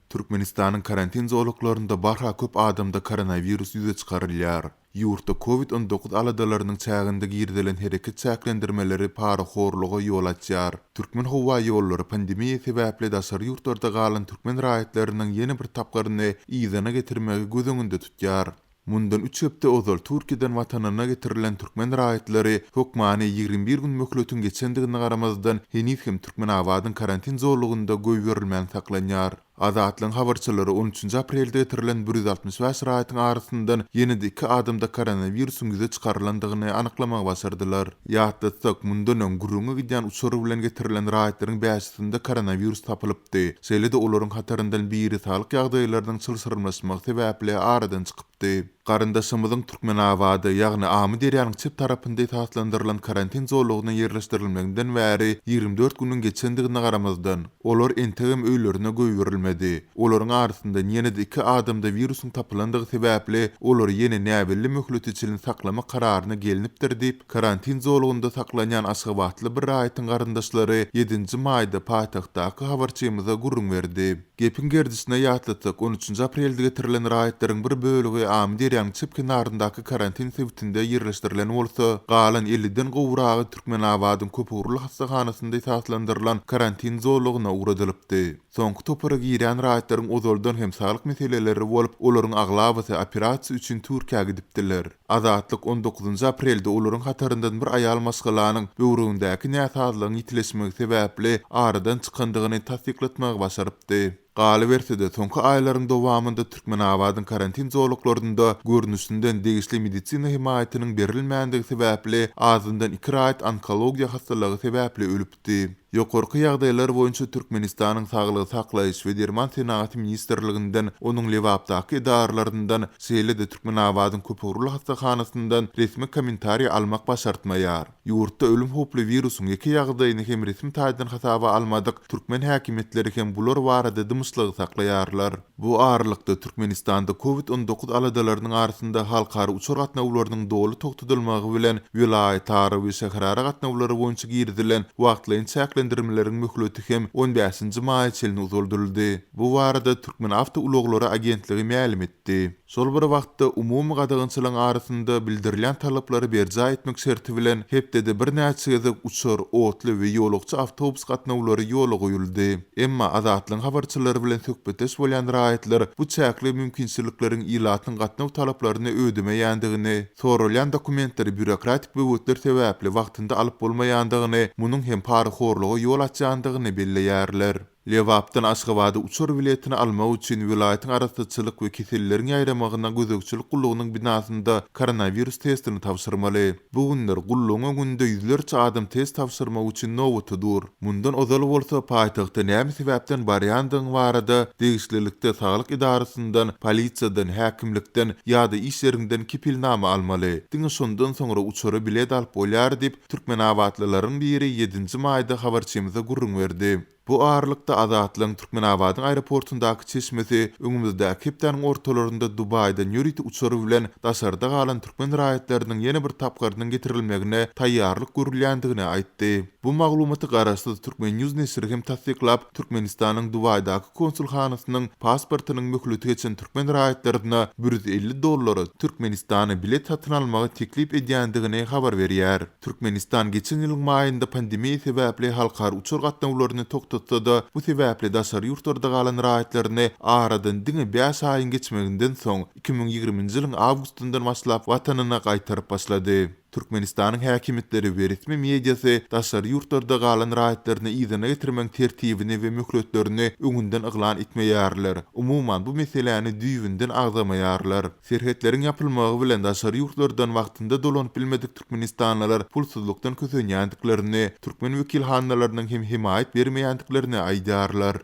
Türkmenistanyň karantin zolaklarynda barha köp adamda koronawirus ýüze çykarylýar. Ýurtda Covid 19 aladalarynyň çäginde girizilen hereket çäklendirmeleri parahorluga ýol açýar. Türkmenhowaýollary pandemiýa sebäpli daşary ýurtlarda galan türkmen raýatlarynyň ýene bir tapgyryny yzyna getirmegi göz öňünde tutýar. Mundan üç hepde ozal Türkiýeden watanyna getirilen türkmen raýatlary hökmany 21 gün möhletiň geçendigine garamazdan, heniz hem Türkmenabadyň karantin zolagynda goýberilmän saklanýar. Azatlygyň habarçylary on üçünji aprelde getirilen 165 raýatyň arasyndan ýene-de iki adamda koronawirusyň ýüze çykarylandygyny anyklamagy başardylar. Ýatlatsak, mundan öň gürrüňi gidýän uçar bilen getirilen raýatlaryň bäşisinde koronawirus tapylypdy. Şeýle-de olaryň hataryndan biri saglyk ýagdaýlarynyň çylşyrymlaşmagy sebäpli aradan çykypdy. Garyndaşymyzyň Türkmenabada, ýagny Amyderýanyň çep tarapynda esaslandyrylan karantin zolagyna ýerleşdirilmeginden bäri 24 günüň geçendigine garamazdan, olar entegem öýlerine goýberilmedi. Olaryň arasyndan ýene-de iki adamda wirusyň tapylandygy sebäpli, olary ýene näbelli möhlete çenli saklamak kararyna gelnipdir diýip, Karantin zolagynda saklanýan aşgabatly bir raýatyň garyndaşlary ýedinji maýda paýtagtdaky habarçymyza gürrüň berdi. Gepiň gerdişine ýatlatsak, on üçünji aprelde getirilen raýatlaryň bir bölegi Amyderýanyň çep kenaryndaky karantin sebitinde ýerleşdirilen bolsa, galan elliden gowragy Türkmenabadyň köpugurly hassahanasynda esaslandyrylan karantin zolagyna ugradylypdy. Soňky topara girýän raýatlaryň ozaldan hem saglyk meseleleri bolup, olaryň aglabasy operasiýa üçin Türkiýä gidipdiler. Azatlyk on dokuzynjy aprelde olaryň hataryndan bir aýal maşgalanyň böwregindäki näsazlygyň ýitileşmegi sebäpli aradan çykandygyny tassyklatmagy başarypdy. Galyberse-de, soňky aýlaryň dowamynda Türkmenabadyň karantin zolaklarynda görnüşinden degişli medisina hemaýatynyň berilmändigi sebäpli azyndan iki raýat onkologiýa hassalygy sebäpli ölüpdi. Ýokarky ýagdaýlar boýunça Türkmenistanyň Saglygy saklaýyş we derman senagaty ministrliginden, onuň Lebapdaky edaralaryndan, şeýle-de Türkmenabadyň köpugurly hassahanasyndan resmi kommentariý almak başartmaýar. Ýurtda ölüm howply wirusyň ýeke ýagdaýyny hem resmi taýdan hasaba almadyk türkmen häkimiýetleri hem bular barada dymyşlygy saklaýarlar. Bu aralykda, Türkmenistanda Covid 19 aladalarynyň arasynda halkara uçar gatnawlarynyň doly togtadylmagy bilen welaýatara we şäherara gatnawlary boýunça girizilen wagtlaýyn çäklendirmeleriň möhleti hem on bäşinji maýa çenli uzaldyldy. Bu barada Türkmenawtoulaglary agentligi mälim etdi. Şol bir wagtda, umumy gadagançylygyň arasynda bildirilýän talaplary berjaý etmek şerti bilen, hepdede birnäçe gezek uçar, otly we ýolagçy awtobus gatnawlary ýola goýuldy. Emma Azatlygyň habarçylary bilen söhbetdeş bolýan raýatlar bu çäkli mümkinçilikleriň ilatyň gatnaw talaplaryny ödemeýändigini, soralýan dokumentleri býurokratik böwetler sebäpli wagtynda alyp bolmaýandygyny, munuň hem parahorluga ýol açýandygyny belleýärler. Lebapdan Aşgabada uçar biletini almak üçin welaýatyň arassaçylyk we keselleriň ýaýramagyna gözegçilik gullugynyň binasynda koronawirus testini tabşyrmaly. Bu günler gullugyň öňünde ýüzlerçe adam test tabşyrmak üçin nobata dur. Mundan ozal bolsa paýtagta näme sebäpden barýandygyň barada degişlilikde saglyk edarasyndan, polisiýadan, häkimlikden ýa-da iş ýeriňden kepilnama almaly. Diňe şondan soňra uçara bilet alyp bolýar diýip, türkmenabatlylaryň biri ýedinji maýda habarçymyza gürrüň berdi. Bu aralykda, Azatlygyň Türkmenabadyň aeroportundaky çeşmesi öňümizdäki hepdäniň ortalarynda Dubaýdan ýörite uçar bilen daşarda galan türkmen raýatlarynyň ýene bir tapgyrynyň getirilmegine taýýarlyk görülýändigini aýtdy. Bu maglumaty garaşsyz Turkmen News neşiri hem tassyklap, Türkmenistanyň Dubaýdaky konsulhanasynyň pasportynyň möhleti geçen türkmen raýatlaryna 150 dollara Türkmenistana bilet satyn almagy teklip edýändigini habar berýär. Türkmenistan geçen ýylyň maýynda pandemiýa sebäpli halkara uçar gatnawlaryny togtatsa-da, bu sebäpli daşary ýurtlarda galan raýatlaryny aradan diňe bäş aýyň geçmeginden soň, 2020-nji ýylyň awgustyndan başlap watanyna gaýtaryp başlady. Türkmenistanyň häkimiýetleri we resmi mediasy daşary ýurtlarda galan raýatlaryny yzyna getirmegiň tertibini we möhletlerini öňünden yglan etmeýärler, umuman bu meseläni düýbünden agzamaýarlar. Serhetleriň ýapylmagy bilen daşary ýurtlardan wagtynda dolanyp bilmedik türkmenistanlylar pulsuzlykdan kösenýändiklerini, türkmen wekilhanalarynyň hem hemaýat bermeýändiklerini aýdýarlar.